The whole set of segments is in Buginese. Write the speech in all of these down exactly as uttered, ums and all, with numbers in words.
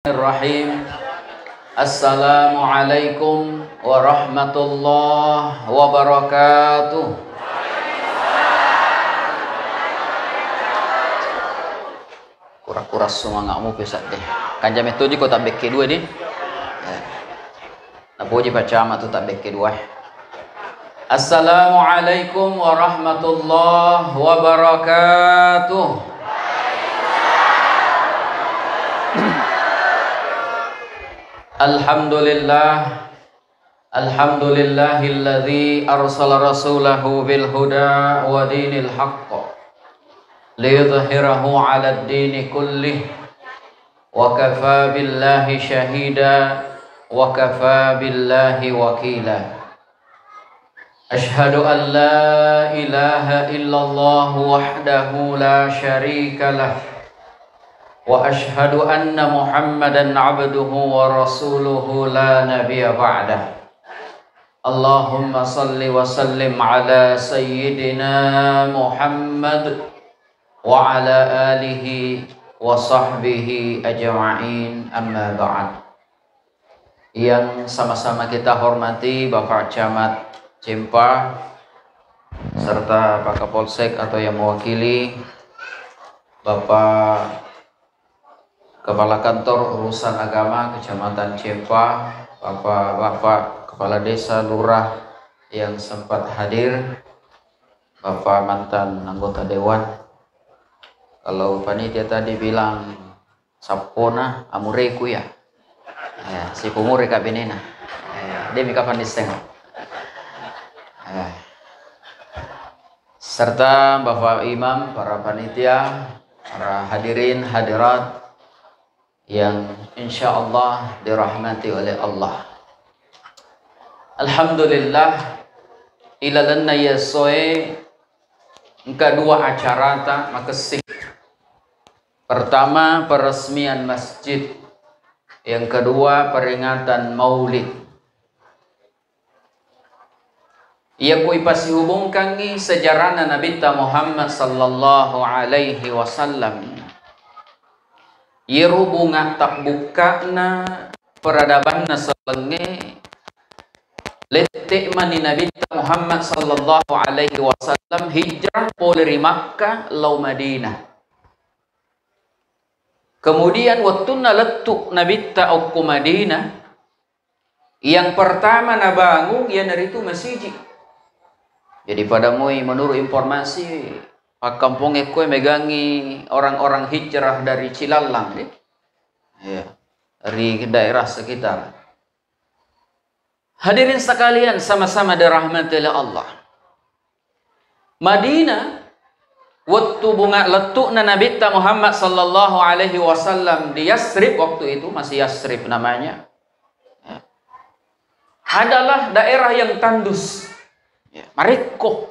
Bismillahirrahmanirrahim. Assalamualaikum warahmatullahi wabarakatuh. Kura-kura sumanga'mu pesadde. Kanja mettoji ko tabbekke dua di. Eh. Napoji pacama tu tabbekke dua. Assalamualaikum warahmatullahi wabarakatuh. Alhamdulillah. Alhamdulillahilladzi arsala rasulahu bil huda wa dinil haqq liyudhhirahu 'alad dini kullih wa kafa billahi syahida wa kafa billahi wakila. Asyhadu an la ilaha illallah wahdahu la syarika lah. Wa asyhadu anna Muhammadan abduhu wa rasuluhu la nabiyya ba'dah. Allahumma salli wa sallim ala sayyidina Muhammad wa ala alihi wa sahbihi ajma'in, amma ba'd. Yang sama-sama kita hormati Bapak Camat Cempa serta Pak Kapolsek atau yang mewakili, Bapak Kepala Kantor Urusan Agama Kecamatan Cempa, Bapak-bapak Kepala Desa, Lurah yang sempat hadir, Bapak mantan anggota dewan. Kalau panitia tadi bilang sappona amureku ya. Ya, sipumure ka benena. Ya, demi kapan disseng. Ya. Serta Bapak Imam, para panitia, para hadirin hadirat yang insya Allah dirahmati oleh Allah. Alhamdulillah, ilalenna yesoe engka dua acarata makessing. Pertama, peresmian masjid. Yang kedua, peringatan Maulid. Iyako ipasihubungkangngi sejarahna Nabitta Muhammad sallallahu alaihi wasallam, iyero bunga tabbukka'na peradabanna selengnge, lette mani Nabitta Muhammad sallallahu alaihi wasallam hijrah pole ri Makkah lao Madinah. Kemudian wettunna lettu Nabitta okko Madinah, yang pertama nabangung iyanaritu masiji. Jadi pada moi menurut informasi, pakkampongnge koe megangngi orang-orang hijrah dari Cilallang, deh. Ya, dari daerah sekitar. Hadirin sekalian, sama-sama dirahmati oleh Allah. Madinah, wettu bunga lettu'na Nabitta Muhammad sallallahu alaihi wasallam di Yasrib, waktu itu masih Yasrib namanya, ya, adalah daerah yang tandus, ya, marekko.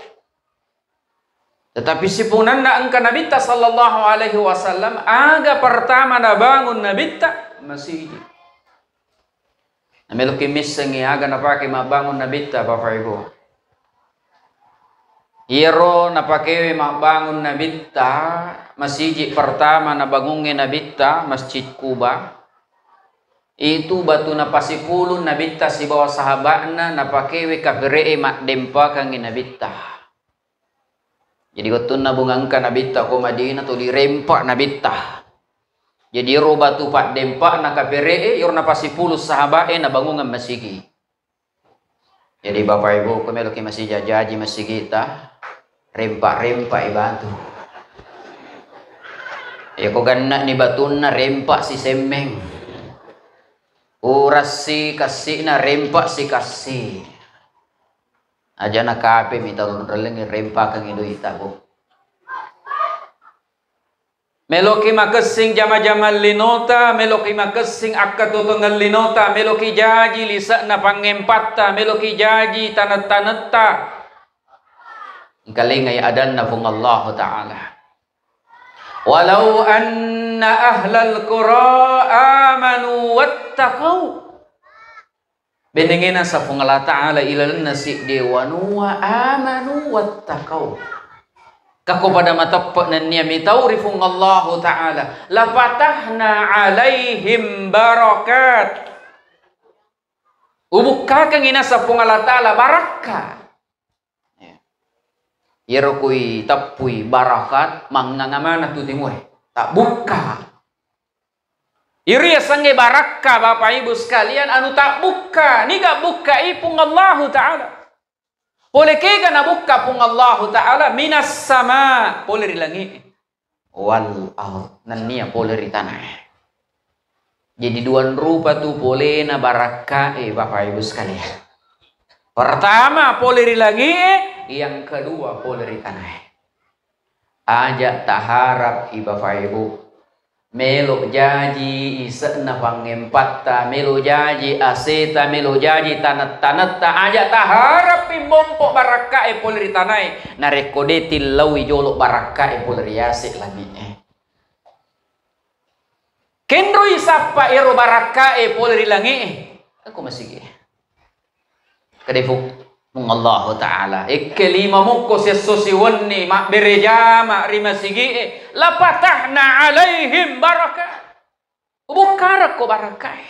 Tetapi sipunanna engka Nabitta sallallahu alaihi wasallam, aga pertama nabangun Nabitta? Masigi. Nameloki missengngi aga napake mabbangun Nabitta, Bapak Ibu. Iyaro napakewe mabbangun Nabitta, masigi pertama nabangungnge Nabitta, Masjid Kuba. Itu batu napasipulung Nabitta sibawa sahaba'na napakewe kapere'e maddempakang Nabitta. Jadi wettunna bunga engka Nabitta ko Madinah, tuli rempa Nabitta. Jadi ero batu paddempa'na kapere'e, iyaro napasipulung sahaba'e nabangungeng masigi. Jadi Bapak Ibu, ko meloki masigi jaji masigita, rempa-rempa i batu. Iya ko ganna'ni batunna, rempa si semmeng. Urassi kassi'na, rempa si kassi. Ajana kape mi tau relleng rempakeng i doi'ta, Bu. Meloki makessing jama-jamang linota, meloki makessing akkatutungeng linota, meloki jaji lise'na pangempatta, meloki jaji taneng-tanetta. Engkalingai adanna Puang Allahu Ta'ala. Walau anna ahlal qura amanu wattaqau. Benengena sa Puang Allah Ta'ala ilalenna siddi wanua amanu wattaqau. Takko pada mateppe' nennia mitau ri Puang Allahu Ta'ala. Lafatahna alaihim barakat. Ubukkakengngi naseng Puang Allah Ta'ala barakka. Ya. Iyaro kui teppui barakat, mangnganga maneng tu timue. Tabbukka. Iri yasengnge barakka, Bapak Ibu sekalian, anu tabbukka. Niga bukkai Puang Allahu Ta'ala. Pole kega nabukka Puang Allahu Ta'ala, minas sama, pole ri langi'e. Wal ard, nennia pole ri tanae. Jadi dua rupa tu polena barakkae, Bapak Ibu sekalian. Pertama pole ri langi'e, yang kedua pole ri tanae. Aja taharap i Bapak Ibu, melo jaji ise'na pangempatta, melo jaji aseta, melo jaji taneng-tanetta, aja taharap i mompo barakkae pole ri tanae, narekko de tillaui jolo barakkae pole ri ase langi'e. Kenroi sappa ero barakkae pole ri langi'e, engko masigi'e. Kedefu Puang Allahu Ta'ala. Ekke lima mukko siesso siwenni mabbere jama ri masigi'e. Lapatahna alaihim baraka. Ubukkarekko barakkae.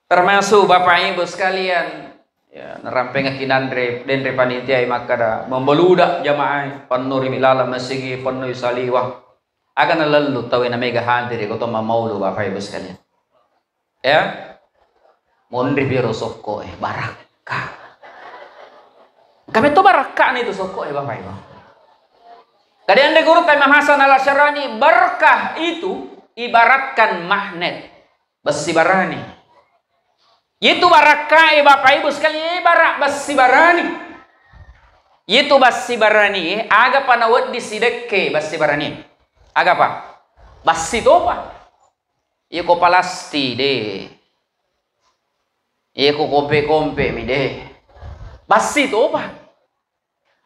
Termasuk Bapak Ibu sekalian, ya, narampengekki nanre, denre panitia makkada membeludak jamaah, pennuri milalang masigi, pennui saliwang. Aga nalellu tauwe na mega hadiri ko to mammaulu, Bapak Ibu sekalian. Ya. Monri piro sokko e, barakka. Kami to barakka ni tu sokko e, Bapak Ibu. Kadi anre guru ta Imam Hasan Al-Asyarani, berkah itu ibaratkan magnet, besi barani. Itu barakka e, Bapak Ibu sekalian, ibarat besi barani. Itu besi barani, aga pa nawedding sidekke besi barani. Aga pa? Besi topa. Iya ko palasti de. Iya ko kompe-kompe mi de. Basi topa.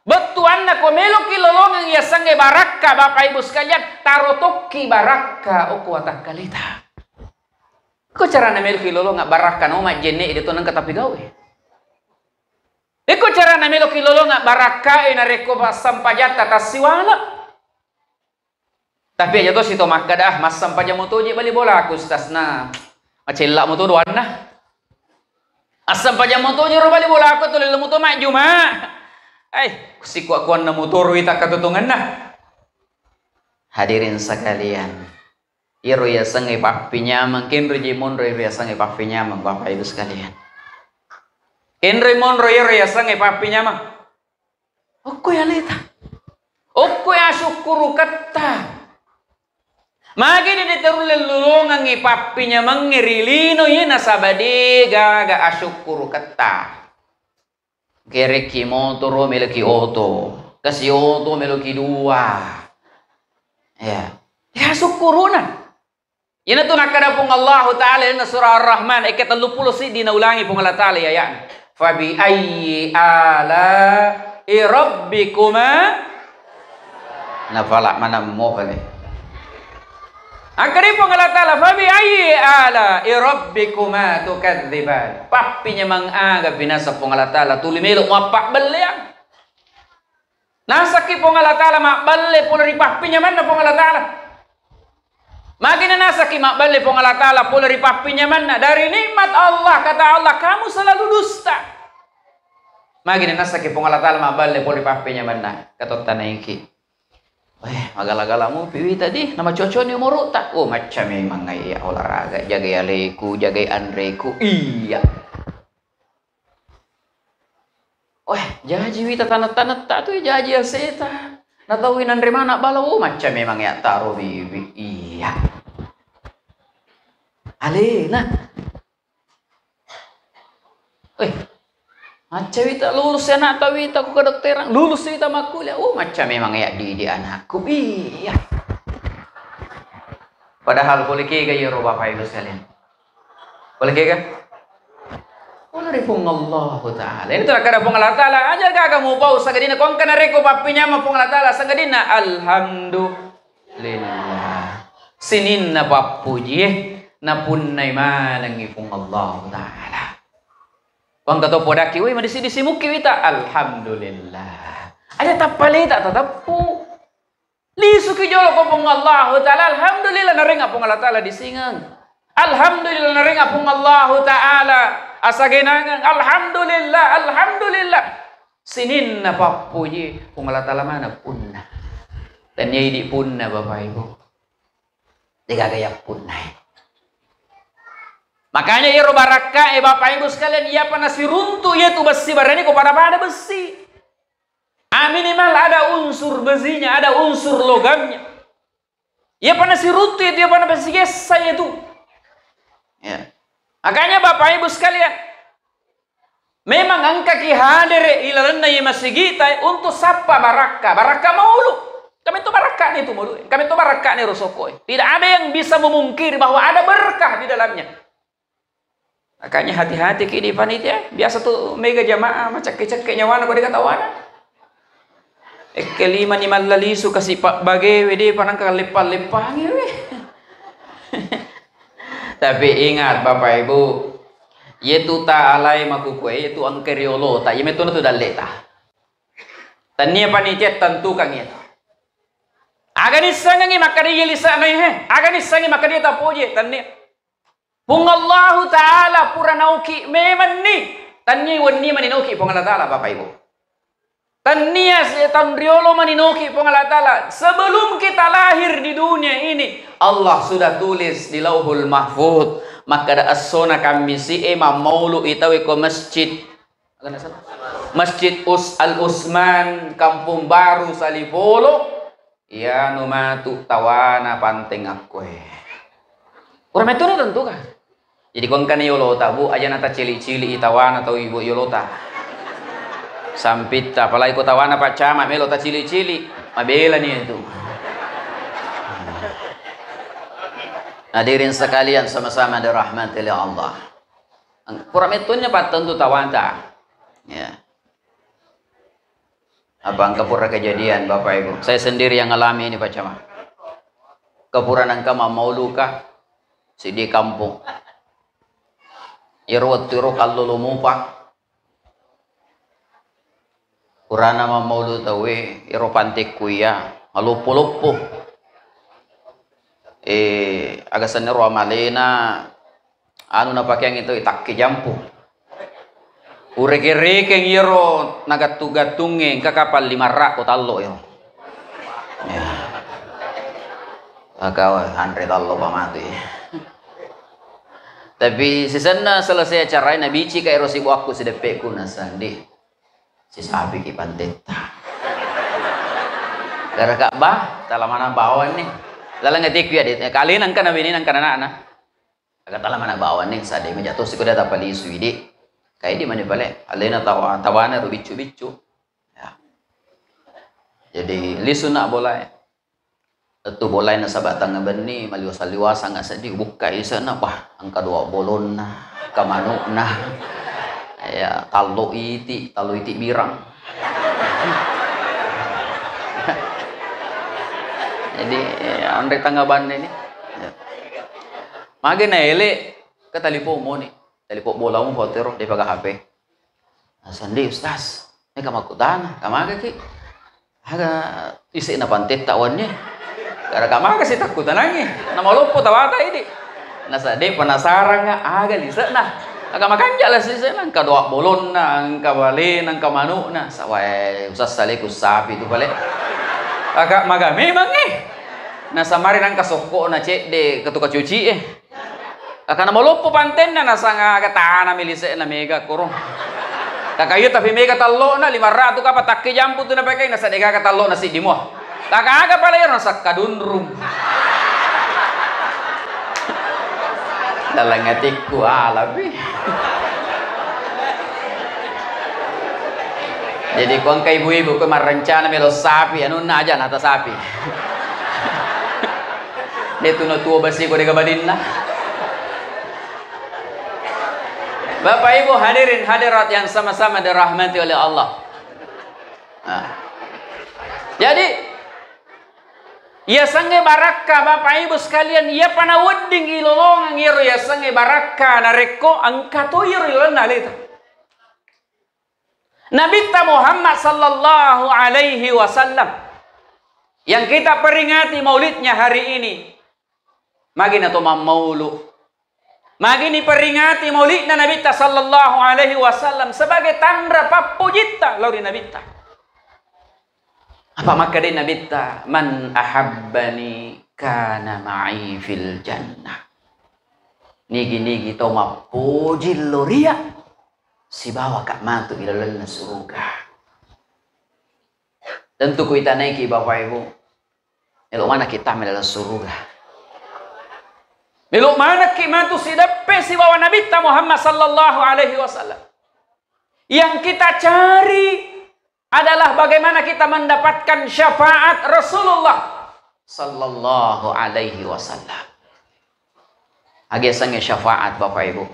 Bettuanna ko meloki lolongeng yasengnge barakka, Bapak Ibu sekalian, taro tokki barakka okko watakkaleta. Ko carana meloki lolongeng barakka no majjenne de to nengka tapi gawe. Iko carana meloki lolongeng barakka e narekko passampajatta tassiwala. Tapi aja to sito makkada, "Ah, massempajang motoji bali bolaku, Ustaz, na macella moto doanna. Assempajang motoji ro bali bolaku, tu lella moto majjuma." Ai, kusikua-kuanna motoro ita katutunganna. Hadirin sekalian, iro yasengnge pappinyameng, kenro je monro iro yasengnge pappinyameng, Bapak Ibu sekalian. Kenro monro iro yasengnge pappinyameng. Okko aleta. Okko asyukkuruketta. Magi de terulle lolongengngi pappinyamengnge ri lino ye nasaba de gaga asyukkuruketta. Gerekki motoro meloki oto. Kasi oto meloki dua. Ya. Ya syukkuruna. Iyanatu nakkeda Puang Allahu Ta'ala ri surah Ar-Rahman, ayat telluppulo siddi naulangi Puang Allah Ta'ala aya'na. "Fabi ayyi ala'i rabbikuma," nafala manammo pale. Akkeda Puang Allah Ta'ala, "Fabi ayyi ala'i rabbikuma tukadziban." Pappinyameng aga pinasa Puang Allah Ta'ala tuli melo muappabbelleang. Nasakki Puang Allah Ta'ala mabballe pole ri pappinyamenna Puang Allah Ta'ala. Magi nasakki mabballe Puang Allah Ta'ala pole ri pappinyamenna dari nikmat Allah, kata Allah, "Kamu selalu dusta." Magi nasakki Puang Allah Ta'ala mabballe pole ri pappinyamenna, katotta naiki. Weh, magala-gala mupi wita di, nama coconi umurutta. Oh, macca memang iya olahraga, jagai aleku, jagai anreku. Iya. Weh, jaji wita taneng-tanetta tu, jaji aseta. Natau nanre mana bala, oh, macca memang ya taro bibi. Iya. Alena. Weh, macca wita lulus anakta wita ku kedokteran, lulus wita makkuliah. Oh, macca memang ya didik anakku. Iya. Padahal pole kega iyaro Bapak Ibu sekalian. Pole kega? Pole ri Puang Allahu Ta'ala. Ini tu nakkeda Puang Allah Ta'ala, aja gaga mupau sangadinna ko engka narekko pappinyameng Puang Allah Ta'ala sangadinna alhamdulillah. Sininna pappujie napunnai manengngi Puang Allahu Ta'ala. Ko engka to podakki, woi, madisi-disi mukki wita, alhamdulillah. Aja tappa leta tateppu. Lisuki jolo ko Puang Allahu Ta'ala, alhamdulillah narenga Puang Allah Ta'ala disingeng. Alhamdulillah narenga Puang Allahu Ta'ala asagenangeng. Alhamdulillah, alhamdulillah. Sininna pappuji Puang Allah Ta'ala mana punna. Dan iya idi punna, Bapak Ibu. Degaga yappunnai. Makanya iyaro barakka e, Bapak Ibu sekalian, iyapa nasiruntu iyatu bessi barani ko pada-pada bessi. Ah, minimal ada unsur besinya, ada unsur logamnya. Iyapa nasiruntu iyatu, iyapa napasigessa iyatu. Ya. Makanya Bapak Ibu sekalian, memang engkaki hadere ilalenna iye masigita untuk sappa barakka, barakka maulu. Kami tu barakka ni tu maulu, kami tu barakka ni rosoko. Tidak ada yang bisa memungkiri bahwa ada berkah di dalamnya. Makanya hati-hati ki di panitia. Biasa tu mega jamaah macakke-cakke nyawana ko dega tawana. Ekke lima ni mallalisu kasi pa bagewe de panangka leppang-leppangi we. Tapi ingat Bapak Ibu, yetu ta alai makukue, yetu engke riolo ta, yemetu natu dalle ta. Tania panitia tentukan itu. Aga nissengengi makkada iya lisana he, aga nissengi makkada iya tapoje, tania. Puang Allahu Ta'ala pura nauki memanni. Tannia wenni mani nauki Puang Allah Ta'ala, Bapak Ibu. Tannia setahun riolo mani nauki Puang Allah Ta'ala. Sebelum kita lahir di dunia ini, Allah sudah tulis di Lauhul Mahfud. Makkada essona Kammisi e mammaulu itawe ko masjid. Masjid Us-, Al Usman, Kampung Baru, Salipolo. Iyanu matu tawana panteng akkoe. Ura mettu na tentu ka. Jadi ko engkana yolota, Bu, aja na tacili-cili i tawana tau ibu yolota. Sampitta, apalagi ko tawana Pak Camat melo tacili-cili, mabela ni itu. Hadirin sekalian sama-sama dirahmati oleh Allah. Pura mettunna pattentu tawanta. Ya. Apa engka pura kejadian, Bapak Ibu? Saya sendiri yang ngalami ini, Pak Camat. Kepura nangka mammauluka siddi kampung. Iyaro wettu ro kallolo mupa. Purana mammaulu tauwe, iyaro pantekku iya maloppo-loppo. Eh, aga senna ro amalena, anu napakeang itu takke jampu. Ureke-rekeng iyaro nagattu-gattungnge, engka kapang lima rakko tallo iyaro. Ya. Maka anre tallo pamatu ya. Tapi sisenna selesai acara, nabicika ero sibuakku sideppeku, nasandi. Sisapiki pantetta. Gara-gara bah, tala mana bawang nih. Lalang atikku ya, Dit. Kali nangka nabini nangka anakna. Aga tala mana bawang nih, sadde maja tosi ko data palisu idi. Kai di mani pale, alena tawa-, tawana ro biccu-biccu. Ya. Jadi, lisu na bolae. Lettu bolae nasaba tengnga benni, maliwasa-liwasang seddi, bukkai ise'na, wah, engka dua bolonna, engka manu'na. Ya, tallo iti, tallo iti birang. Jadi, ya, anre tengnga banne ni. Ya. Mage naele ke talipong moni. Talipong bola mu fotoro, depaga H P. Nasandi, Ustaz, meka makkutana, kamagaki? Aga ise'na pantetta wenni? Gara kamagasi takkutanangi? Namaloppo tawata idi. Nasa de penasaranga aga lise'na. Aga makanja la sise'na, engka doa bolonna, engka balena, engka manu'na. Sawae usassaleku sapi tu pale. Aga maga memangngi. Nasamari nangka sokko'na cedde ketuka cuci e. Akana maloppo pantenna, nasanga aga tanami lise'na mega koro. Kaka iya tapi mega tallo'na, lima ratu kapa takke jampu tu napakai, nasa degaga tallo'na siddi mua. Kaka aga pale ero nasakka dunrung. Dalam atikku alapi. Jadi ko engka ibu-ibu ko marrencana melo sapi, anunna aja nata sapi. De tuno tuo basi ko dega baninna. Bapak Ibu hadirin hadirat yang sama-sama dirahmati oleh Allah. Nah. Jadi, iyasengnge barakka, Bapak Ibu sekalian, iyapa nawedding ilolongeng iyaro iyasengnge barakka narekko engka to iyaro ilalenna aleta. Nabitta Muhammad sallallahu alaihi wasallam yang kita peringati maulidnya hari ini, magi na to mammaulu, magi ni peringati maulidna Nabitta sallallahu alaihi wasallam sebagai tanra pappojitta lao ri Nabitta. Apa makkeda Nabitta, "Man ahabbani kana ma'i fil jannah." Nigi-nigi tau mappoji lao ria, sibawaka matu ilalenna suruga. Tentu kuitanaiki Bapak Ibu, melo manakki tama ilalenna suruga. Melo manakki matu sideppe sibawa Nabitta Muhammad sallallahu alaihi wasallam. Yang kita cari adalah bagaimana kita mendapatkan syafaat Rasulullah sallallahu alaihi wasallam. Agi yasengnge syafaat, Bapak Ibu?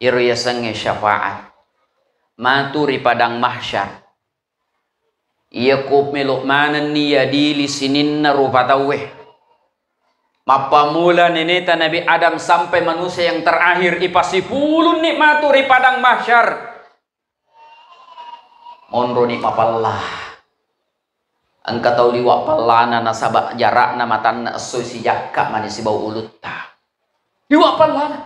Iro yasengnge syafaat. Matu ri padang mahsyar. Iyako melo manenni yadili sininna rupa tauwe. Mappamula neneta Nabi Adam sampai manusia yang terakhir, ipasipulunni matu ri padang mahsyar. Monroni mapella. Engka tau liwa pellana nasaba jarakna matanna esso sijakka mani sibawa ulutta. Liwa pellana.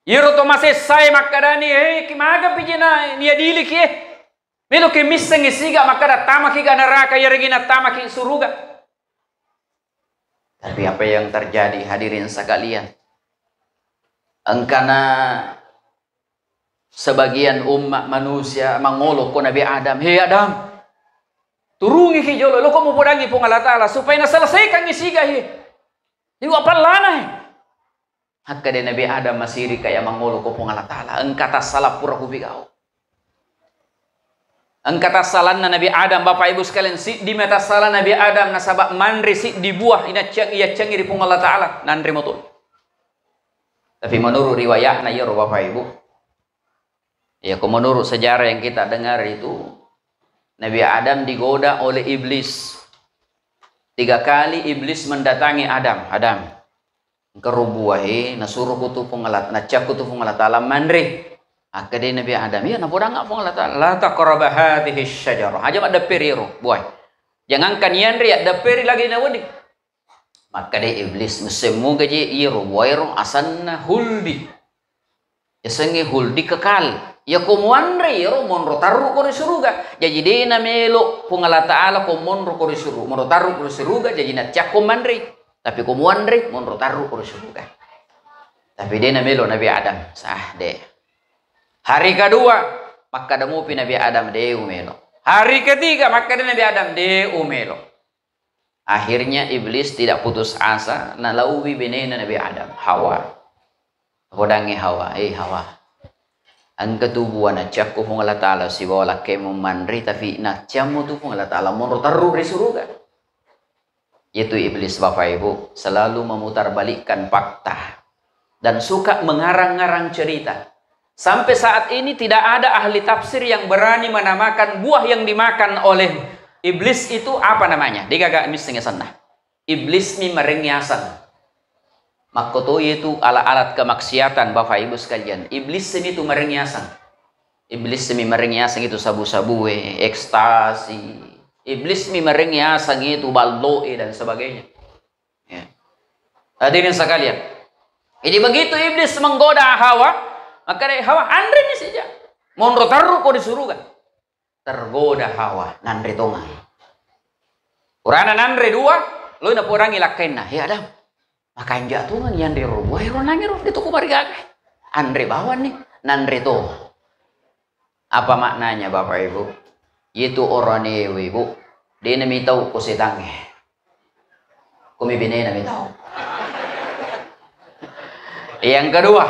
Iyaro to masessae makkedani, "Eh, ki maga pijena niadiliki, eh? Meloki missengngi siga makkeda tamaki ga neraka, iyaregi natamaki suruga." Tapi apa yang terjadi, hadirin sekalian? Engkana sebagian umat manusia mangolo ko Nabi Adam, "He Adam, turungiki jolo, loko mupodangi Puang Allah Ta'ala supaya naselesaikangngi siga he. Liwa pellana he." Makkeda Nabi Adam, "Masiri kaya mangolo ko Puang Allah Ta'ala, engka tassala pura kupigau." Engka tassalanna Nabi Adam, Bapak Ibu sekalian, siddi matasala Nabi Adam nasaba manre siddi buah inacciang-, iyacciangi ri Puang Allah Ta'ala, nanre motol. Tapi menurut riwayatna iyaro, Bapak Ibu, ya, ko menurut sejarah yang kita dengar itu, Nabi Adam digoda oleh iblis. Tiga kali iblis mendatangi Adam, "Adam, engka ro buahe nasuro kutu Puang Allah, nacciakku tu Puang Allah Ta'ala manre." Akkeda Nabi Adam, "Iya, napodanga Puang Allah Ta'ala, la taqraba hadhihi syajarah. Aja maddepperi ro buahe. Jangankan yanre, yaddepperi lagi nawedding." Makkeda iblis, "Messeng muga je iyaro buaero asanna huldi." Yasengnge huldi kekal. Yako muanre iyaro monro tarru ko ri suruga. Jaji de namelo Puang Allah Ta'ala ko monro ko ri suruga, monro tarru ko ri suruga, jaji nacciakko manre. Tapi ko muanre, monro tarru ko ri suruga. Tapi de namelo Nabi Adam. Sah, de. Hari kedua, makkeda mupi Nabi Adam, "De umelo." Hari ketiga, makkeda Nabi Adam, "De umelo." Akhirnya iblis tidak putus asa, nalauwi benena Nabi Adam, Hawa. Podangngi Hawa, "Eh Hawa, engka tu bua nacciakko Puang Allah Ta'ala sibawa lakkemu manre, tapi nacciammu tu Puang Allah Ta'ala monro tarru ri suruga." Yaitu iblis, Bapak Ibu, selalu memutarbalikkan fakta dan suka mengarang-ngarang cerita. Sampai saat ini tidak ada ahli tafsir yang berani menamakan buah yang dimakan oleh iblis itu apa namanya. Degaga misseng asenna. Iblis mi marengngi aseng. Makkotoi itu alat-alat kemaksiatan, Bapak Ibu sekalian. Iblis mi itu marengngi aseng. Iblis mi marengngi aseng itu sabu-sabue, ekstasi. Iblis mi marengngi aseng itu balloe dan sebagainya. Ya. Hadirin sekalian, jadi begitu iblis menggoda Hawa, maka dari Hawa, "Anre ni saja. Monro tarru ko di suruga." Tergoda Hawa, nanre tongang. Urana nanre dua, loi napodangi lakkainna, "He Adam, makanja tongang yanre ro buae ro nange ro, de to ko marigaga. Anre bawang ni, nanre tongang." Apa maknanya, Bapak Ibu? Itu oroanewe, Bu. Dena mitau ko setangnge. Kumi benena mitau. Yang kedua,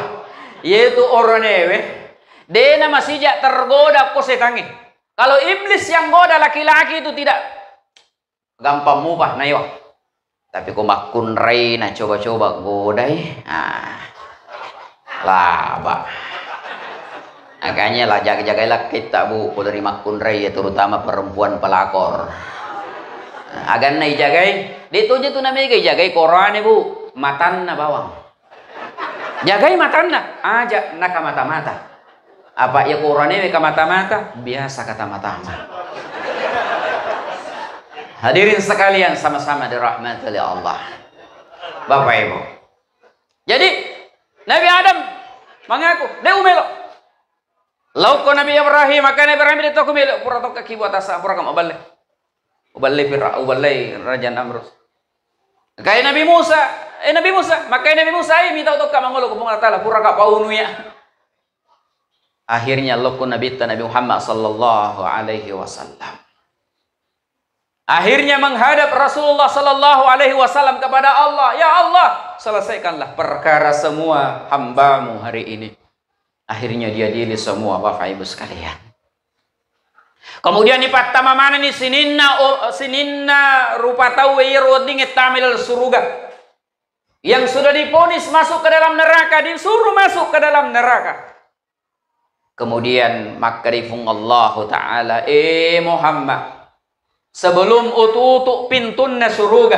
yaitu oroanewe, dena masija tergoda ko setangnge. Kalau iblis yang goda laki-laki itu tidak gampang mupa naewa. Tapi ko makkunrai na coba-coba godai, ah, laba. Makanya la jaga-jagai lakkaitta, Bu, ko dari makkunrai ya, terutama perempuan pelakor. Aganna ijagai, de toje tu namega ijagai korane, Bu, matanna bawang. Jagai matanna, aja nakamata-mata. Apa iya ko uranewe ka mata-mata, biasa ka tama-tama. Hadirin sekalian, sama-sama dirahmati oleh Allah. Bapak Ibu. Jadi, Nabi Adam mangaku, "De' umelo." Laoko Nabi Ibrahim, makkeda Nabi Ibrahim, "De' to ku melo, pura tokka ki buat asa, pura ka maballe." Uballe Fira-, uballe Raja Namrud. Makkai Nabi Musa, eh, Nabi Musa, makkai Nabi Musa, "Eh, mitau tokka mangolo ko Puang Allah Taala, pura ka paunu iya." Akhirnya lokko Nabitta Nabi Muhammad sallallahu alaihi wasallam. Akhirnya menghadap Rasulullah sallallahu alaihi wasallam kepada Allah, "Ya Allah, selesaikanlah perkara semua hamba-Mu hari ini." Akhirnya diadili semua, Bapak Ibu sekalian. Kemudian ipattama manenni sininna, o-, sininna rupa tau iyaro weddingnge tama ri dalam suruga. Yang sudah diponis masuk ke dalam neraka, disuruh masuk ke dalam neraka. Kemudian makkeda Puang Allahu Ta'ala, "Eh Muhammad, sebelum ututu pintunna suruga,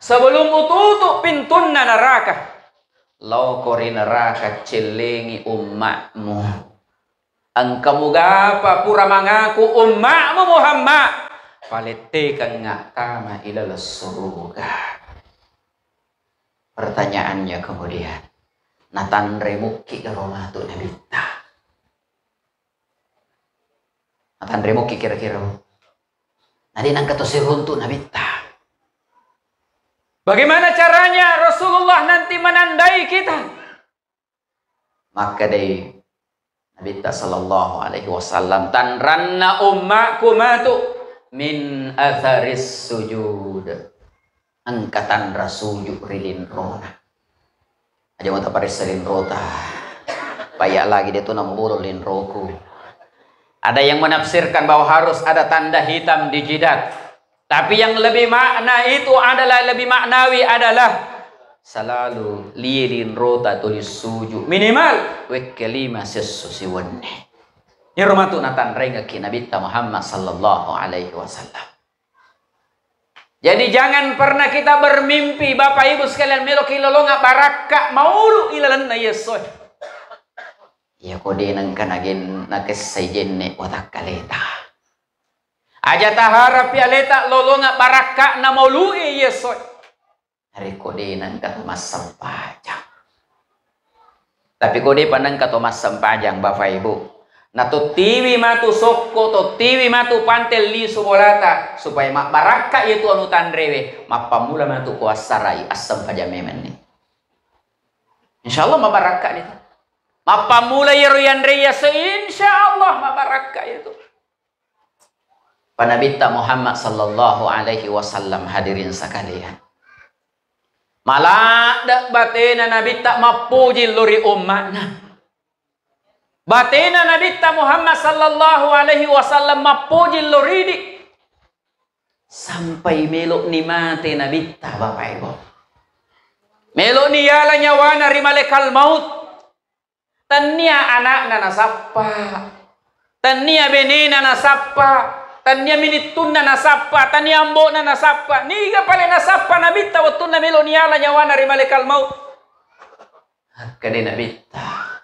sebelum ututu pintunna neraka, laoko ri neraka cellengi ummatmu. Engka mugapa pura mangaku ummatmu Muhammad, palettekengnga tama ilaleng suruga." Pertanyaannya kemudian, natanre mukki garo matu Nabitta? Natanre mukki kira-kira? Nadi nangka to siruntu Nabitta. Bagaimana caranya Rasulullah nanti menandai kita? Makkedai Nabitta sallallahu alaihi wasallam, "Tanranna ummaku matu min atharis sujud." Engka tanra suju ri linrona. Aja mutaparessa linrota. Paya lagi de tu nambolo linroku. Ada yang menafsirkan bahwa harus ada tanda hitam di jidat. Tapi yang lebih makna itu adalah, lebih maknawi adalah selalu lie linrota tuli suju. Minimal wekke lima sesso siwenne. Iyaro matu natanrengekki Nabitta Muhammad sallallahu alaihi wasallam. Jadi jangan pernah kita bermimpi, Bapak Ibu sekalian, meloki lolonga barakka maulu ilalenna iyessoe. Iya ko de nengka nagen-, nakessai jenne watakkaleta. Aja taharappi aleta lolonga barakka'na maulu'e iyessoe. Narekko de nengka to massempajang. Tapi ko depa nengka to massempajang, Bapak Ibu, natottiwi matu sokko, tottiwi matu pantel lisu bolata, supaya mabbarakka iyatu anu tanrewe, mappammula matu ko assarai assempajang memenni. Insya Allah mabbarakka ni tu. Mappammula iyaro yanre iyase, insya Allah mabbarakka iyatu. Pa Nabitta Muhammad sallallahu alaihi wasallam, hadirin sekalian. Maladde batena Nabitta mappoji lo ri umma'na. Batena Nabitta Muhammad sallallahu alaihi wasallam mappoji lo ridi. Sampai melo'ni mate Nabitta, Bapak Ibu. Melo'ni yala nyawana ri malaikat maut. Tennia ana'na nasappa, tennia benena nasappa, tennia minittunna nasappa, tennia ambo'na nasappa. Niga pale nasappa Nabitta wettunna melo niala nyawana ri malaikat maut? Akkade Nabitta,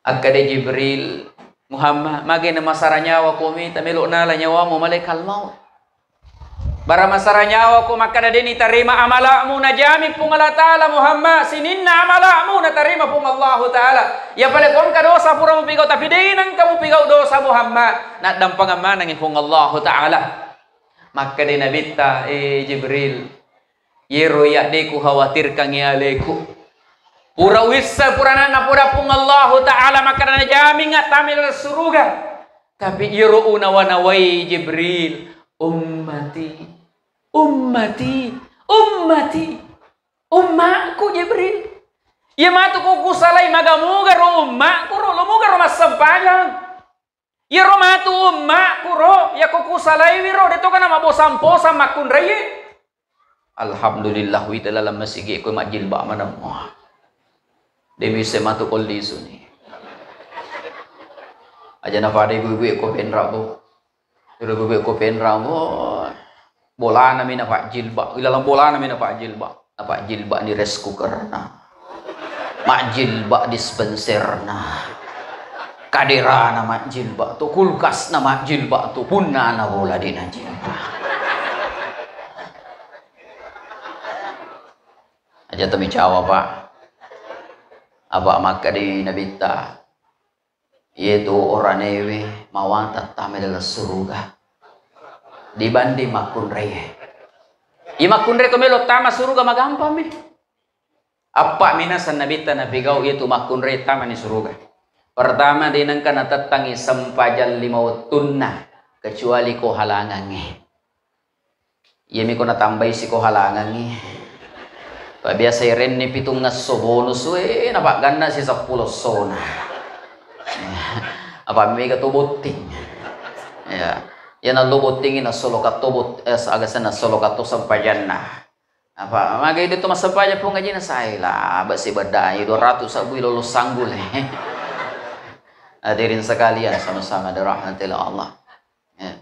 akkade Jibril, "Muhammad, mage namasara nyawa ko mita melo nala nyawamu malaikat maut?" Bara masara nyawa ko makkada de nitarima amala'mu, najami Puang Allah Ta'ala, Muhammad, sininna amala'mu natarima Puang Allahu Ta'ala. Iya pale ko engka dosa pura mupigau, tapi de nengka mupigau dosa, Muhammad. Naddampengeng manengngi Puang Allahu Ta'ala. Makkada Nabitta, "Eh, Jibril, yero iya de ku khawatirkan aleku. Pura uissa purana napoda Puang Allahu Ta'ala, makkada najamingnga tama ri suruga." Tapi iyaro unawa-nawai Jibril, "Ummati, ummati, ummati." Ummaku Jibril. Iya matu ko kusalai, maga-muga ro ummaku ro, lo muga ro massempajang. Iyaro matu ummaku ro, iya ko kusalaiwi ro, de to kana mabosang-posang makkunraie. Alhamdulillah, wita laleng masigi ko majjilbab maneng mua. De misse matu ko lisuni. Aja napada ibu-ibu ko penrabo. Ibu-ibu ko penrabo. Bolana mi napajjilbab. Ilalang bolana mi napajjilbab. Napajjilbab ni rice cookerna. Majjilbab dispenserna. Kaderana majjilbab tu, kulkasna majjilbab tu, punnana bola de najjilbab. Aja to micawa, Pak. Apa makkeda Nabitta, iyetu oranewe mawatang tama laleng suruga dibanding makkunraie. Iya makkunrai ko melo tama suruga magampang mi. Appa minaseng Nabitta napigau iyetu makkunrai tamani suruga. Pertama, de nengka natettangi sempajang lima wettunna kecuali ko halangangngi. Iyami ko natambai siko halangangngi. Pa biasa irenni pitungngesso bonus, we, napagganna si seppulo essona. Apa mega to botting. Ya. Ya nallo bottingi nassolo katto bot-, eh, agasenna nassolo katto sempajanna. Apa magai de to massempajang pung ajina sai lah, ba sibedda dua ratus sabui lolo sanggule. Hadirin sekalian, sama-sama dirahmati Allah. Ya.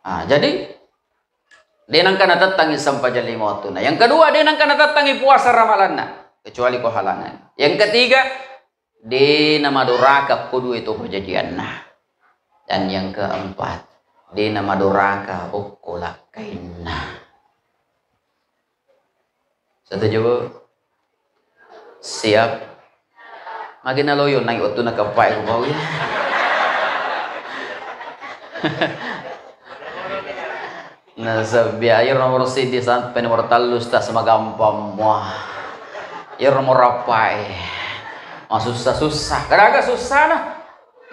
Ah, jadi, de nengka natettangi sempajang lima wettunna. Yang kedua, de nengka natettangi puasa ramalanna, kecuali ko halangan. Yang ketiga, de namadoraka ko dua to pajajianna. Dan yang keempat, de namadoraka okko lakkainna. Setuju, Bu? Siap? Magi naloyo nai wettunna keppai ku bau ya. Nasabbi ayo nomor sidi sampai nomor tellu tas magampang mua. Iya nomor apa e? Masussa-sussa. Garaga sussana.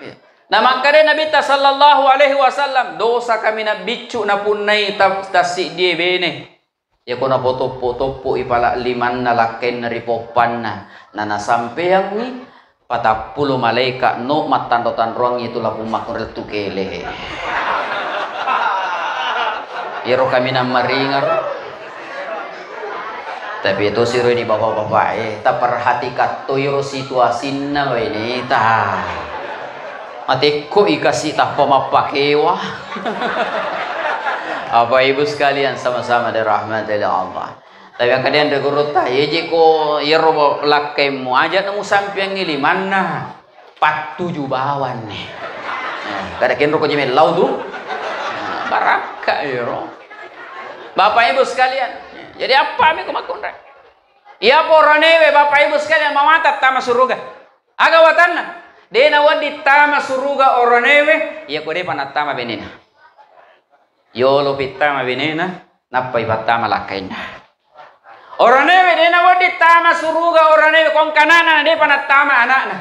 Iya. Nah, makkeda Nabitta sallallahu alaihi wasallam, dosa kami nabbiccu napunnai ta-, tassiddie bene. Iyako napotoppo-toppo i pala limanna lakkainna ri poppanna, nanasampeyangngi patappulo malaeka no mattanro-tanroangngi tu lapung makkunrai lettu kele. Iyaro kaminang maringaro. Tapi itu siro ini bapak-bapak e, taperhatikan to iro situasinna baineta. Matekko i kasi tappa mappakewa. Bapak Ibu sekalian sama-sama dirahmati oleh Allah. Tapi akkadiang ri gurutta, iyaji ko iyaro lakkaimmu, aja na musampeangngi limanna, pattuju bawanni. Eh, kada kenro ko jemellau tu. Nah, barakka iyaro. Bapak Ibu sekalian, jadi apa mi ko makkunrai? Iya poranewe Bapak Ibu sekalian mamata tama suruga. Aga watanna? De nawedding tama suruga oranewe, iyako depa nattama benena. Yolo pittama benena, nappa ipattama lakkainna. Oranewe de nawedding tama suruga oranewe, ko engka ana'na depa nattama ana'na.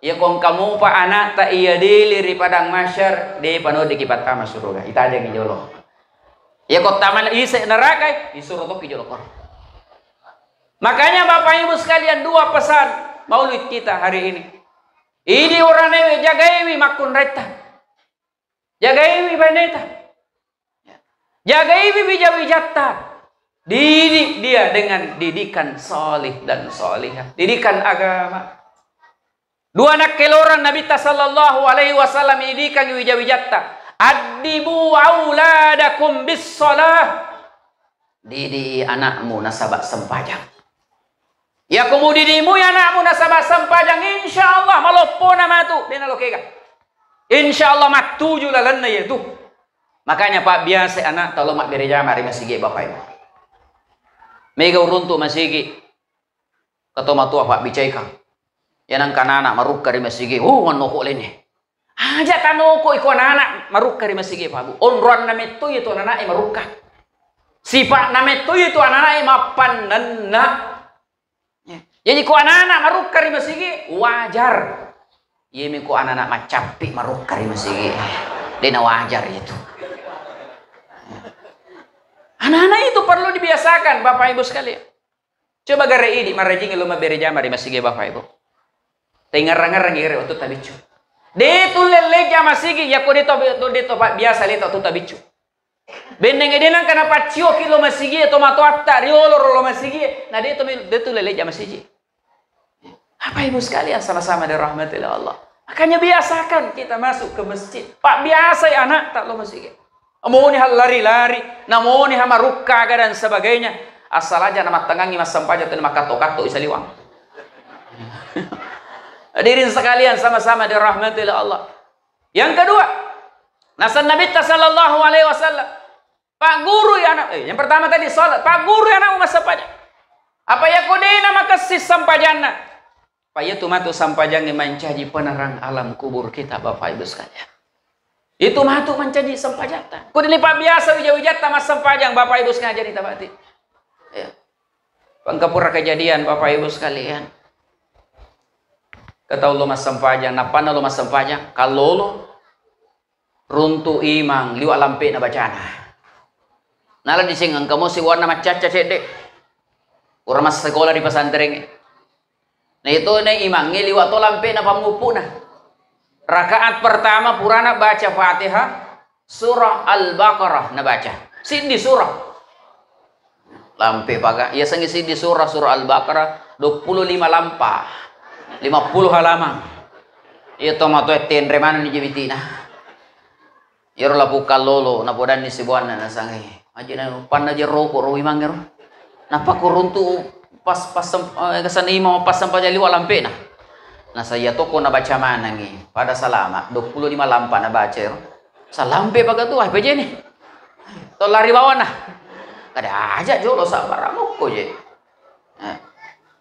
Iyako engka mupa ana'ta iya dili ri padang mahsyar, depa nawedding kipattama suruga. Itajengi jolo. Iyako tama ise nerakai, isuro tokki jolo koro. Makanya Bapak Ibu sekalian, dua pesan maulid kita hari ini. Idi oranewe, jagaiwi makkunraitta. Jagaiwi baineta. Jagaiwi wija-wijatta. Didik dia dengan didikan salih dan salihah. Didikan agama. Dua nakkelorang Nabitta sallallahu alaihi wasallam ididikangngi wija-wijatta. Addibu auladakum bis shalah. Didi anakmu nasaba sempajang. Iyako mudidimui anakmu nasaba sempajang, insya Allah maloppona matu, de nalo kega. Insya Allah mattuju lalenna iyatu. Makanya pabbiasa anakta lo mabbere jama ri masigi, Bapak Ibu. Mega uruntu masigi. Kato matua pabbicaikang. Iya nengka anana marukka ri masigi, oh, mannoko lenne. Aja tanoko iko anana marukka ri masigi, Pak Bu. Onroanna metto itu anana e marukka. Sipa'na metto itu anana e mappannenna. Ya. Jadi ko anana marukka ri masigi, wajar. Iyami ko anana maccappi marukka ri masigi. Dena wajar itu. Anana itu perlu dibiasakan, Bapak Ibu sekalian. Coba gare idi marajing lo mabbere jama ri masigi, Bapak Ibu. Tengarang-ngarang gare wettu tabiccu. De tu lelle jama sigi, yako de to, de to biasa le to tu tabiccu. Benneng ede nangka napaccio ki lo masigi to matoatta riolo ro lo masigi, na de to, de tu lelle jama sigi. Bapak Ibu sekalian sama-sama dirahmati oleh Allah. Makanya biasakan kita masuk ke masjid. Pak biasa anak tak lo masigi. Moni hal lari-lari, namoni ha marukka aga dan sebagainya. Asal aja namattengangi massempajang tu makatto-katto isaliwang. Hadirin sekalian, sama-sama dirahmati oleh Allah. Yang kedua, naseng Nabitta sallallahu alaihi wasallam, paggurui anak, eh, yang pertama tadi salat, paggurui anakmu massempajang. Apa iya ko de'na makessing sempajanna? Pa iya tu matu sempajangnge mancaji penerang alam kubur kita, Bapak Ibu sekalian. Itu matu mancaji sempajatta. Ko de'ni pabbiasa wija-wijatta massempajang, Bapak Ibu sekalian, jadi tabati. Ya. Engka pura kejadian, Bapak Ibu sekalian. Engka tau lo massempajang, nappanna lo massempajang, kallolo runtu imang liwa lampe'na bacana. Nala diseng engka mo sibuanna maccacca cedde. Pura massekola ri pesantrengnge. Na itu ne imangnge liwa to lampe'na pammupuna. Rakaat pertama purana baca Fatihah, surah Al-Baqarah nabaca. Siddi surah. Lampe paga, iya sengi siddi surah, surah Al-Baqarah, dua puluh lima lampa. Lima puluh halaman. Iya to matoa tenre maneng ni jebitina. Iyaro lapukka lolo, napodanni sibuanna, nasangai. Aja na panna je roko ro imang ero. Nappa ko runtu pas, pas, eh, kesan imang pas sampai jali wa lampe'na. Nasaya toko nabaca manengi. Pada salama, dua puluh lima lampa nabaca ero. Salampe paga tu, ah, pejeni. To lari bawana. Kada aja jolo sabar amokko je. Eh.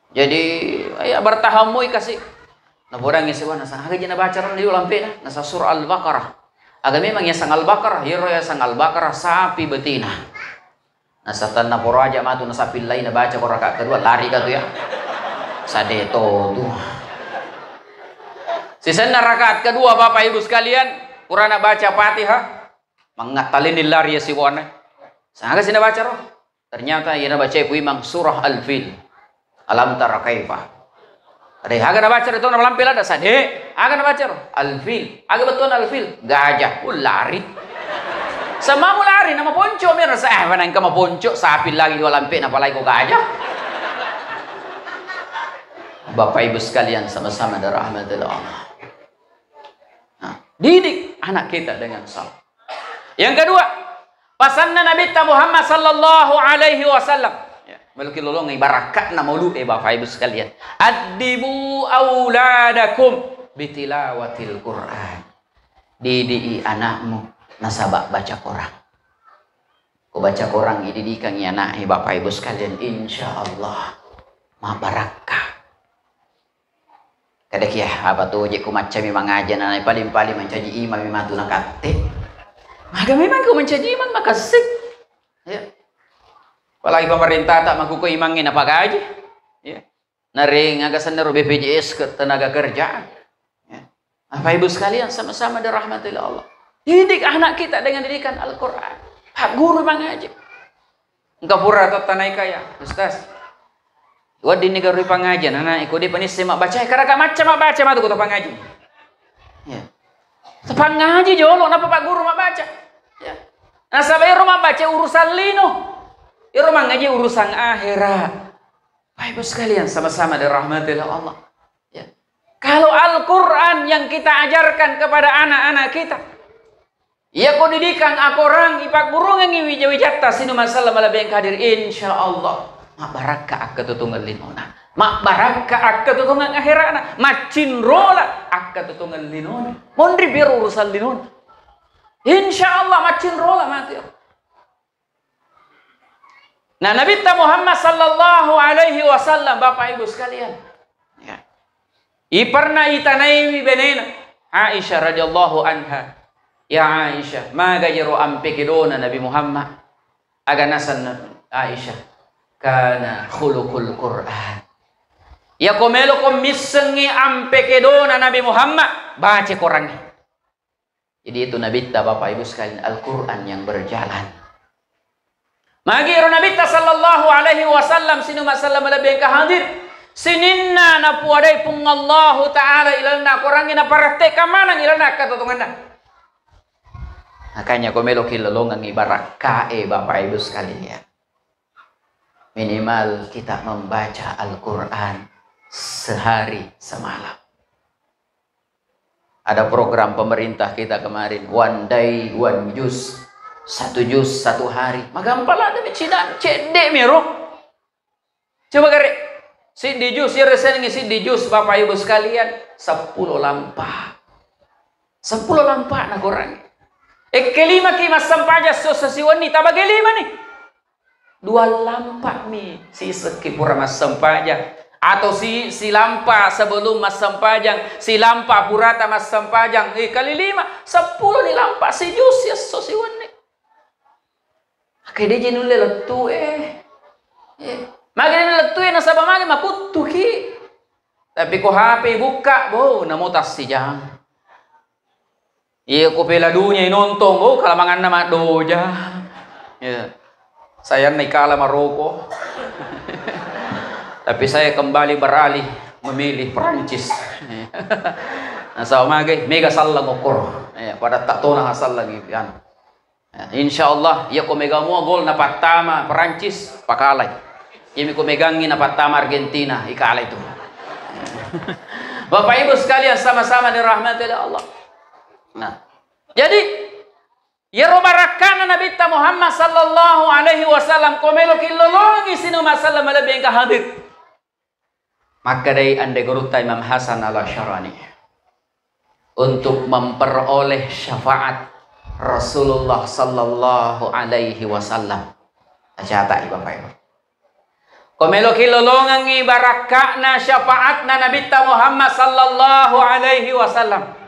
Jadi, ya bertahan moi kasih. Napodangngi sibuanna, nasang aga je nabaca ro liwa lampe'na, nasang surah Al-Baqarah. Aga memang yasang Al-Baqarah, iyaro yasang Al-Baqarah sapi betina. Nasang tenna poro aja matu nasapi lai nabaca ko rakaat kedua, lari ka tu ya. Sade to tu. Sisenna rakaat kedua, Bapak Ibu sekalian, purana baca Fatihah, mangattalini lari ya sibuanna. Sang aga si nabaca ro? Ternyata iya nabacai ku imang surah Al-Fil. Alam tara kaifa. Ada aga nabaca ri tona malampe ladda, sade. Aga nabaca ro? Al-Fil. Aga bettuanna Al-Fil? Gajah. Oh, lari. Samamu lari, namaponco mi rasa, eh, mana engka maponco, sapi lagi dua lampe, napalai ko gajah. Bapak Ibu sekalian, sama-sama dirahmati Allah. Nah, didik anak kita dengan salat. Yang kedua, pasanna Nabitta Muhammad sallallahu alaihi wasallam. Ya, meloki lolongi barakka'na maulu'e, Bapak Ibu sekalian. Addibu auladakum bitilawatil Qur'an. Didi'i anakmu nasaba baca Quran. Ko baca Quran ididikangi anak'e, Bapak Ibu sekalian, insya Allah mabarakka. Kada kia, apa tu je ku macca mi mangaji na paling-paling mancaji imam mi matu nakatte. Maga memang ku mancaji imam makessing. Ya. Apalagi pemerintah tak makuko imangnge napagaji. Ya. Naring aga senna ro B P J S ketenaga kerjaan. Ya. Bapak Ibu sekalian sama-sama dirahmati Allah. Didik anak kita dengan didikan Al-Quran. Pak guru mangaji. Engka pura to tanai kaya, Ustaz. Wedding ni garui pangajian, anak iko di panisse mabbaca, karaka macca mabbaca matu ko to pangaji. Ya. To pangaji jolo, napa Pak Guru mabbaca? Ya. Nasaba ero mabbaca urusan lino. Ero mangaji urusan akhirat. Bapak Ibu sekalian, sama-sama dirahmati oleh Allah. Ya. Kalau Al-Quran yang kita ajarkan kepada anak-anak kita, iya ko didikang akorang, ipaggurungengi wija-wijatta sining masalama lebeng kadir, insya Allah mabbarakka akkatutungeng linona, mabbarakka akkatutungeng akherana, maccinrola akkatutungeng linona, monri biro urusan linona. Insya Allah maccinrola mati. Nah, Nabitta Muhammad sallallahu alaihi wasallam, Bapak Ibu sekalian, ya. Iparna itanaiwi benena Aisyah radhiyallahu anha. Ya Aisyah, maga jero ampe kedona Nabi Muhammad? Aga nasenna Aisyah, kana khuluqul Quran. Ya ko melo ko missengi ampe kedona Nabi Muhammad, baca Quran. Jadi itu Nabitta, Bapak Ibu sekalian, Al-Quran yang berjalan. Magi ro Nabitta sallallahu alaihi wasallam sining masalama lebbi engka hadir. Sininna napuadai Puang Allahu Ta'ala ilalenna Qurangnge, naparatte'ka maneng ilalenna akkatotongenna. Makanya ko meloki lolongengi barakkae, Bapak Ibu sekalian, minimal kita membaca Al-Quran sehari semalam. Ada program pemerintah kita kemarin, one day, one juz, satu juz, satu hari. Magampang ladde mi Cina, cedde mi ro. Coba gare, Siddi juz, iyaro yasengnge siddi juz, Bapak Ibu sekalian, seppulo lampa. Seppulo lampa na Quran. Ekkelimaki massempajang esso siwenni, tabage limani. Dua lampa mi sisekki pura massempajang. Atau si, silampa sebelum massempajang, silampa purata massempajang. Eh, kali lima, seppulo ni lampa, si juz esso siwenni. Maka de' je nulle lettu e. Eh, magi de' lettu e nasaba magi makuttuki. Tapi ko H P bukka, bo, namo tassijang. Iya ko Piala Dunia nontong, bo, kalamanganna maddoja. Ya. Sayanna ikala Maroko. Tapi saya kembali beralih memilih Perancis. Nasaba magi, mega sallang okkoro. Ya, pada tak tona sallang anu. Ya, insya Allah, iya ko mega mua gol napattama Perancis, pakalai. Iyami ko megangngi napattama Argentina, ikalai tu. Bapak Ibu sekalian, sama-sama dirahmati oleh Allah. Nah, jadi, iyaro barakkana Nabitta Muhammad sallallahu alaihi wasallam, ko meloki lolongi sinu masallam lebih engka hadir. Makkedai anre gurutta Imam Hasan Al-Asy'arani, untuk memperoleh syafaat Rasulullah sallallahu alaihi wasallam. Tacata'i, Bapak Ibu. Ko meloki lolongengngi barakka'na syafaatna Nabitta Muhammad sallallahu alaihi wasallam.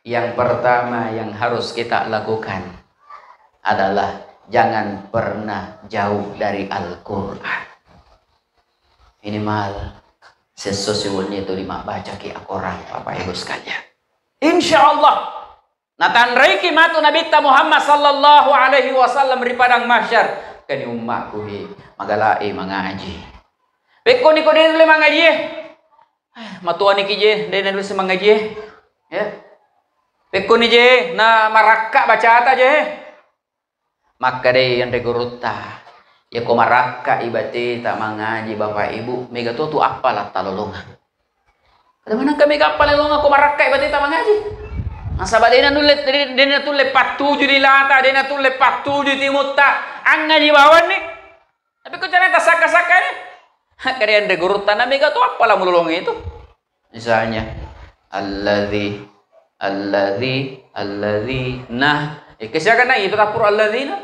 Yang pertama yang harus kita lakukan adalah jangan pernah jauh dari Al-Quran. Minimal sesso siwenni tuli mabbacaki akorang, Bapak Ibu sekalian. Insya Allah, natanraiki matu Nabitta Muhammad sallallahu alaihi wasallam ri padang mahsyar. Kani ummaku he, magala'i mangaji. Pekkoni ko de' nulle mangaji e. Eh, matuaniki je, de' nanulle mangaji e. Ya. Pekkoni je, na marakka bacata je. Makkedai anre gurutta, iya ko marakka ibateta mangaji Bapak Ibu, mega to tu appala talolongang. Kada manengka mega appala lolongang ko marakka ibateta mangaji. Nasaba de' nanulle, de', de' natulle pattuju lilata, de' natulle pattuju timutta, angaji bawanni. Tapi ko carana tasakka-sakka ni, makkeda anre gurutta, na mega to appala mulolongi itu. Misalnya, alladzi, alladzi, alladzi, nah, eh, kesiakan na itu tappuru alladzina.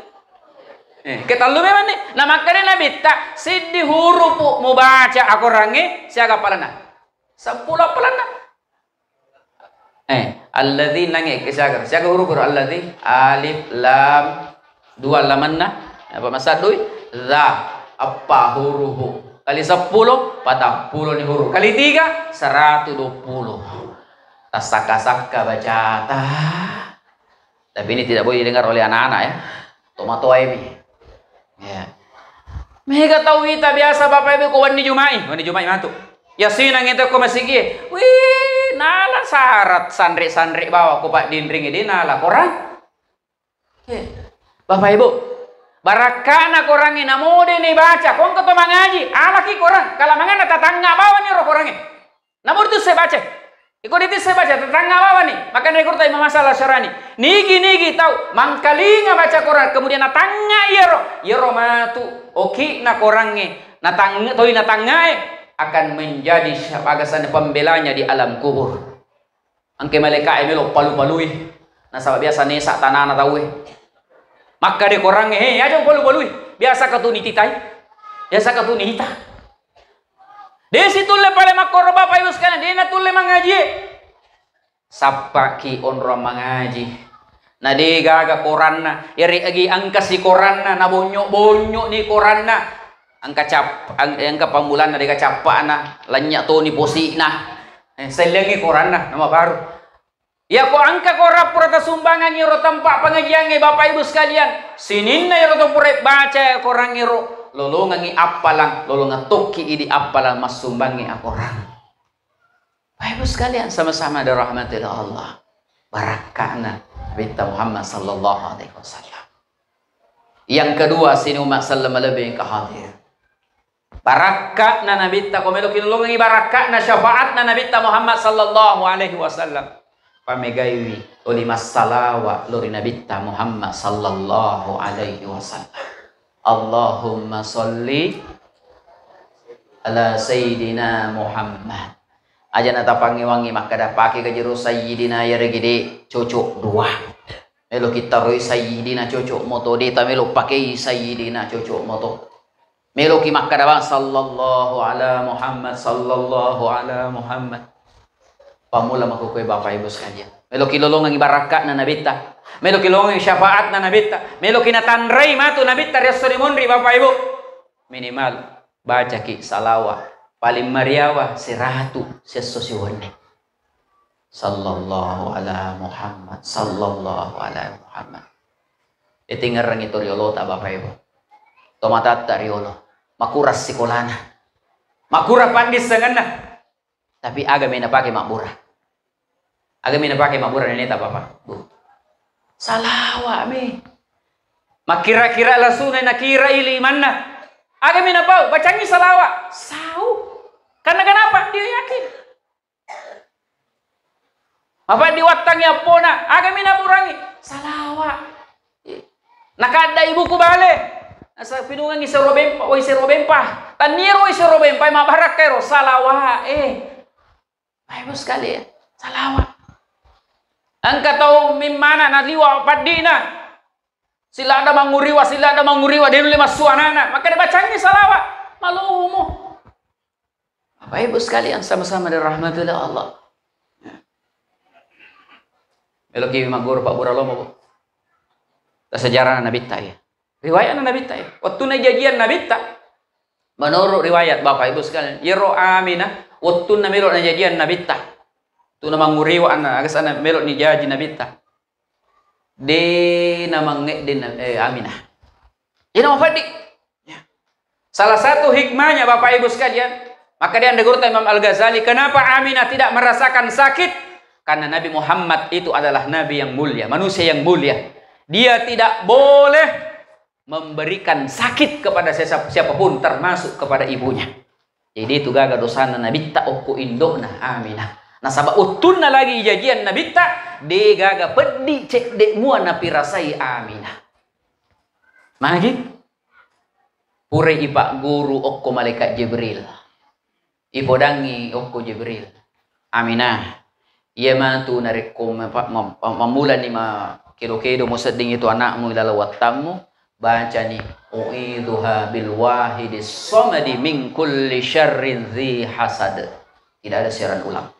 Eh, ketallu memang ni. Na makkeda Nabitta, siddi hurupu mubaca akorangnge, siaga appalanna? Seppulo appalanna. Eh, alladzi nange ke siaga, siaga huruf huruf alladzi, alif, lam, dua lamanna, apa masaddui? Za, eppa hurufu. Kali seppulo, patappulo ni huruf. Kali tiga, seratu dua puluh. Tassakka-sakka bacata. Tapi ini tidak boleh didengar oleh anak-anak ya. Tomatoa ini. Ya. Mega tau ita biasa Bapak Ibu ko wenni Juma'i, wenni Juma'i matu. Yasinang itu ko masigi. Wih, nala syarat sanre-sanre bawa ko Pak Dindring ini nala korang. Eh, Bapak Ibu, barakkana korangnge namode ni baca, ko engka to mangaji, alaki korang, kalamanganna tatangnga bawani ro korangnge. Namu ditisse baca. Iko ditisse baca, tatangnga bawani. Makanya kurta Imam Hasan Al-Asy'arani. Nigi-nigi tau mangkalinga baca Quran, kemudian natangnga iyaro, iyaro matu oki'na korangnge, natang-, toi natangngae akan menjadi sya-, bagasanna pembelanya di alam kubur. Engke malaika'e melo palu-palui. Nasaba biasa nesa tanana tauwe. Makkade korangnge, "He, aja palu-palui. Biasa katuni titai. Biasa katuni ita." De' situlle pale makkoro Bapak Ibu sekalian, de' natulle mangajie. Sappaki onrong mangaji. Na de' gaga koranna, iyari agi engkasi koranna, nabonyo-bonyo ni koranna. Engka cap-, eng-, engka pammulanna de' gaga cappa'na, lanya' toni posi'na. Eh, sellengi koranna, nama baru. Iyako engka korang pura tasumbangangngi ro tempat pengajiangnge, Bapak Ibu sekalian, sininna iyaro to pura baca korangngero, lolongengngi appalang, lolongeng tokki idi appalang massumbangngi akorang. Bapak Ibu sekalian, sama-sama dirahmati oleh Allah. Barakka'na Nabitta Muhammad sallallahu alaihi wasallam. Yang kedua, sini umat selleng malebbi engka hadir. Barakka'na Nabitta, ko meloki lolongengngi barakka'na syafaatna Nabitta Muhammad sallallahu alaihi wasallam. Pamegaiwi oli massalawa lao ri Nabitta Muhammad sallallahu alaihi wasallam. Allahumma sholli ala Sayyidina Muhammad. Aja' na tapangewangi makkeda, pake gajero Sayyidina, yaregi de' cocok dua. Meloki taroi Sayyidina cocok moto, de' tamelo pakei Sayyidina cocok moto. Meloki makkeda bang, sallallahu ala Muhammad, sallallahu ala Muhammad. Pammula makkukue, Bapak Ibu sekalian. Meloki lolongengngi barakka'na Nabitta. Meloki lolongengngi syafaatna Nabitta. Meloki natanrai matu Nabitta ri esso ri monri, Bapak Ibu. Minimal bacaki salawa paling mariawa seratu siesso siwenni. Sallallahu ala Muhammad, sallallahu ala Muhammad. Itingerengngi to riolota, Bapak Ibu. To matatta riolo. Makurang sikolana. Makurang paddissengenna. Tapi aga mi napake mabbura? Aga mi napake mabbura neneta, Bapak? Bu. Salawa mi. Makkira-kira lasuna nakirai limanna. Aga mi napau? Bacangngi salawa. Sau. Karena kenapa? Dia yakin. Apa diwattangi appona? Aga mi naburangi? Salawa. Nakadda ibuku bale. Nasa pinungangi sero bempa, wai sero bempa. Tanniero wai sero bempa, mabarakka ero salawa. Eh. Bapak Ibu sekalian, salawa. Engka tau mimmana naliwa paddina. Siladda manguriwa, siladda manguriwa, de' nulle massu anana. Maka dibacangngi salawa. Malomo. Bapak Ibu sekalian, sama-sama dirahmati oleh Allah. Meloki magguru pabbura lomo, Bu. Sejarah Nabitta, ya. Riwayat Nabitta, ya. Wettunna jajian Nabitta. Menurut riwayat, Bapak Ibu sekalian, yero Aminah, wettunna melo najajian Nabitta. Tuna manguriwa anna, aga sana melo nijaji Nabitta. De' namangedding na-, eh, Aminah. Ina mafaddi. Ya. Salah satu hikmahnya, Bapak Ibu sekalian, maka dia gurutta Imam Al-Ghazali, kenapa Aminah tidak merasakan sakit? Karena Nabi Muhammad itu adalah Nabi yang mulia, manusia yang mulia. Dia tidak boleh memberikan sakit kepada sesa-, siapapun, termasuk kepada ibunya. Jadi, itu gaga dosana Nabitta okko indo'na Aminah. Nasaba wettunna lagi ijajian Nabitta, de' gaga peddi cedde' mua napirasai Aminah. Magi? Purai ipagguru okko malaikat Jibril. Ipodangngi okko Jibril, "Aminah, iya matu narekko mapa-, mam-, mam-, mammulani ma-, kedo-kedo musedding itu anakmu ilaleng wattammu, bacani, 'U'idzuha bil wahidis somadi min kulli syarrin dzi hasad.'" Tidak ada siaran ulang.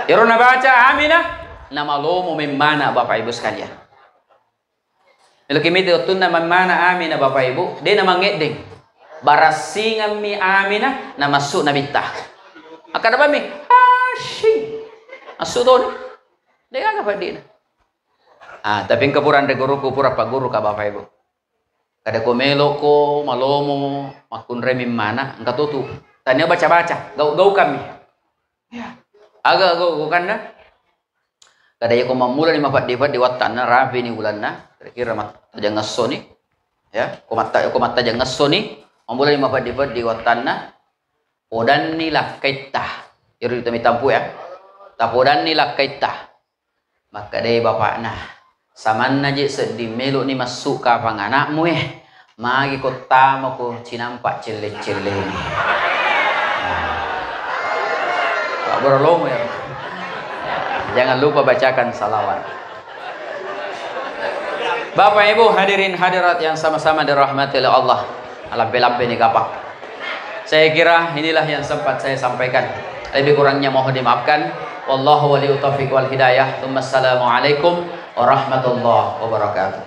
Ero nabaca Aminah, namalomo memmana, Bapak Ibu sekalian. Meloki mite wettunna memmana Aminah, Bapak Ibu, de' namangedding. Barassingemmi Aminah, namassu Nabitta. Akkadapammi, "Hasyim." Massu toni. De' gaga paddina. Ah, tapi engka pura anre guruku, pura pagguruka, Bapak Ibu. Kada ko meloko malomo makkunrai memmana, engka totu. Tania baca-baca, gau-, gaukammi. Ya. Aga gau-, gaukanna? Kada iya ko mammulani mafeddi-feddi wattanna, rapini ulanna, kira-kira mat-, tajang essoni, ya, ko matta-, ko mattajang essoni, mammulani mafeddi-feddi wattanna, podanni lakkaitta. Iro tamitampu, ya. Tapodanni lakkaitta. Makkedai bapakna, "Samanna je sedding meloni massu kapang anakmu, eh. Magi ko tamako cinampa celle-celleni." Pabbura lomo ya. Jangan lupa bacakan salawat. Bapak Ibu hadirin hadirat yang sama-sama dirahmati oleh Allah. Lampe-lampe ni kapang. Saya kira inilah yang sempat saya sampaikan. Lebih kurangnya mohon dimaafkan. Wallahu waliyu taufiq wal hidayah. Tsumma assalamualaikum warahmatullahi wabarakatuh.